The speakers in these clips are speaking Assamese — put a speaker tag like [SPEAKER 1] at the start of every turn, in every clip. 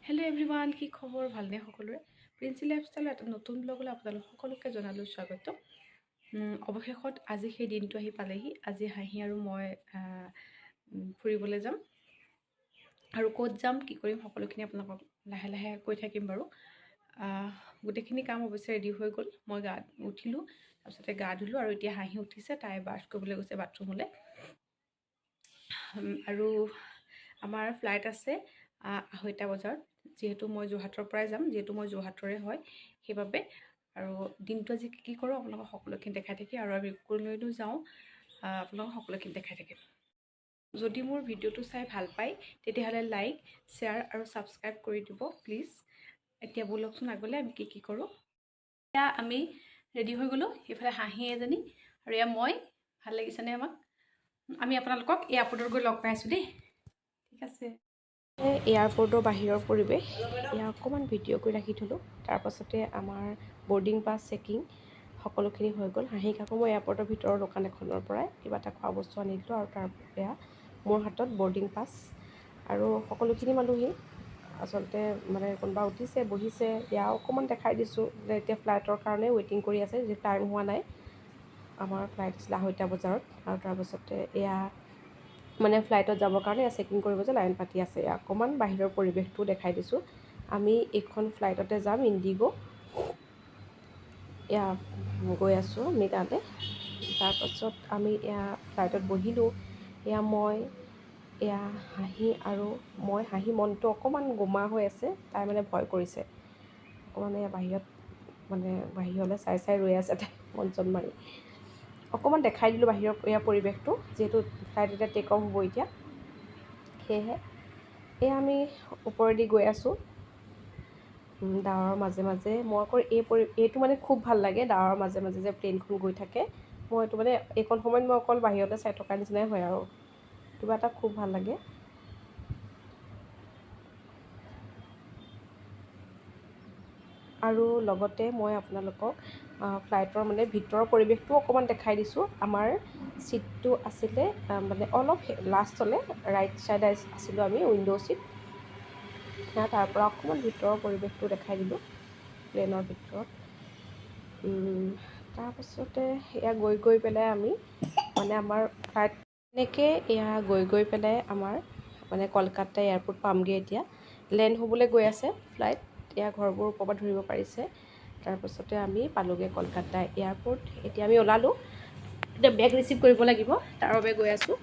[SPEAKER 1] হেল্ল' এভৰিৱান, কি খবৰ? ভালনে সকলোৰে? প্ৰিন্সি লাইফষ্টাইলৰ এটা নতুন ব্লগলৈ আপোনালোক সকলোকে জনালোঁ স্বাগতম। অৱশেষত আজি সেই দিনটো আহি পালেহি। আজি হাঁহি আৰু মই ফুৰিবলৈ যাম আৰু ক'ত যাম, কি কৰিম, সকলোখিনি আপোনালোকক লাহে লাহে কৈ থাকিম বাৰু। গোটেইখিনি কাম অৱশ্যে ৰেডি হৈ গ'ল। মই গা উঠিলোঁ, তাৰপিছতে গা ধুলোঁ আৰু এতিয়া হাঁহি উঠিছে, তাই ব্ৰাছ কৰিবলৈ গৈছে বাথৰুমলৈ। আৰু আমাৰ ফ্লাইট আছে 2:30 বজাত। যিহেতু মই যোৰহাটৰ পৰাই যাম, যিহেতু মই যোৰহাটৰে হয় সেইবাবে। আৰু দিনটো আজি কি কি কৰোঁ আপোনালোকক সকলোখিনি দেখাই থাকিম আৰু আমি ক'লৈনো যাওঁ আপোনালোকক সকলোখিনি দেখাই থাকিম। যদি মোৰ ভিডিঅ'টো চাই ভাল পায় তেতিয়াহ'লে লাইক, শ্বেয়াৰ আৰু ছাবস্ক্ৰাইব কৰি দিব প্লিজ। এতিয়া ব'লকচোন আগলৈ আমি কি কি কৰোঁ। এতিয়া আমি ৰেডি হৈ গ'লোঁ। এইফালে হাঁহি এজনী আৰু এয়া মই। ভাল লাগিছেনে আমাক? আমি আপোনালোকক এয়াৰপৰ্টত গৈ লগ পাই আছোঁ দেই। ঠিক আছে। এয়াৰপৰ্টৰ বাহিৰৰ পৰিৱেশ এয়া অকণমান ভিডিঅ' কৰি ৰাখি থ'লোঁ। তাৰপাছতে আমাৰ বৰ্ডিং পাছ, চেকিং সকলোখিনি হৈ গ'ল। হাঁহিক আকৌ মই এয়াৰপৰ্টৰ ভিতৰৰ দোকান এখনৰ পৰাই কিবা এটা খোৱা বস্তু আনি দিলোঁ আৰু তাৰ এয়া মোৰ হাতত বৰ্ডিং পাছ আৰু সকলোখিনি মানুহেই আচলতে মানে কোনোবা উঠিছে, বহিছে। এয়া অকণমান দেখাই দিছোঁ যে এতিয়া ফ্লাইটৰ কাৰণে ৱেইটিং কৰি আছে, যিহেতু টাইম হোৱা নাই। আমাৰ ফ্লাইট আছিলে 2:30 বজাত আৰু তাৰপাছতে এয়া মানে ফ্লাইটত যাবৰ কাৰণে এয়া চেকিং কৰিব যে লাইন পাতি আছে। এয়া অকণমান বাহিৰৰ পৰিৱেশটো দেখাই দিছোঁ। আমি এইখন ফ্লাইটতে যাম, ইণ্ডিগ'। এয়া গৈ আছোঁ আমি তালৈ। তাৰপাছত আমি এয়া ফ্লাইটত বহিলোঁ। এয়া মই, এয়া হাঁহি আৰু মই। হাঁহি মনটো অকণমান গোমা হৈ আছে, তাই মানে ভয় কৰিছে অকণমান। এয়া বাহিৰত মানে বাহিৰলৈ চাই চাই ৰৈ আছে তাই মন চন মাৰি। অকণমান দেখাই দিলোঁ বাহিৰৰ এয়া পৰিৱেশটো, যিহেতু ফ্লাইট এতিয়া টেক অফ হ'ব এতিয়া, সেয়েহে এয়া আমি ওপৰেদি গৈ আছোঁ ডাৱৰৰ মাজে মাজে। মই আকৌ এইটো মানে খুব ভাল লাগে, ডাৱৰৰ মাজে মাজে যে প্লেইনখন গৈ থাকে। মই এইটো মানে এইকণ সময়ত মই অকল বাহিৰতে চাই থকাৰ নিচিনাই হয় আৰু কিবা এটা খুব ভাল লাগে। আৰু লগতে মই আপোনালোকক ফ্লাইটৰ মানে ভিতৰৰ পৰিৱেশটোও অকণমান দেখাই দিছোঁ। আমাৰ ছিটটো আছিলে মানে অলপ লাষ্টলৈ ৰাইট ছাইড আছিলোঁ আমি, উইণ্ড' ছিট। তাৰ পৰা অকণমান ভিতৰৰ পৰিৱেশটো দেখাই দিলোঁ প্লেনৰ ভিতৰত। তাৰপাছতে এয়া গৈ গৈ পেলাই আমি মানে আমাৰ ফ্লাইট এনেকৈ এয়া গৈ গৈ পেলাই আমাৰ মানে কলকাতা এয়াৰপৰ্ট পামগৈ। এতিয়া লেণ্ড হ'বলৈ গৈ আছে ফ্লাইট। এয়া ঘৰবোৰ ওপৰৰ পৰা ধৰিব পাৰিছে। তাৰপাছতে আমি পালোঁগৈ কলকাতা এয়াৰপৰ্ট। এতিয়া আমি ওলালোঁ। এতিয়া বেগ ৰিচিভ কৰিব লাগিব, তাৰ বাবে গৈ আছোঁ।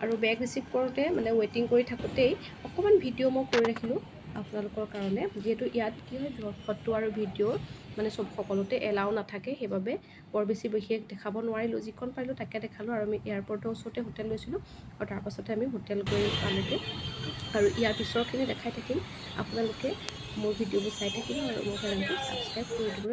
[SPEAKER 1] আৰু বেগ ৰিচিভ কৰোঁতে মানে ৱেইটিং কৰি থাকোঁতেই অকণমান ভিডিঅ' মই কৰি ৰাখিলোঁ আপোনালোকৰ কাৰণে। যিহেতু ইয়াত কি হয়, ফটো আৰু ভিডিঅ' মানে চব সকলোতে এলাও নাথাকে, সেইবাবে বৰ বেছি বিশেষ দেখাব নোৱাৰিলোঁ। যিকণ পাৰিলোঁ তাকে দেখালোঁ। আৰু আমি এয়াৰপৰ্টৰ ওচৰতে হোটেল লৈছিলোঁ আৰু তাৰপাছতে আমি হোটেল গৈ পালোঁগৈ। আৰু ইয়াৰ পিছৰখিনি দেখাই থাকিম। আপোনালোকে মোৰ ভিডিঅ'বোৰ চাই থাকিব আৰু মোৰ চেনেলটো ছাবস্ক্ৰাইব কৰি দিব।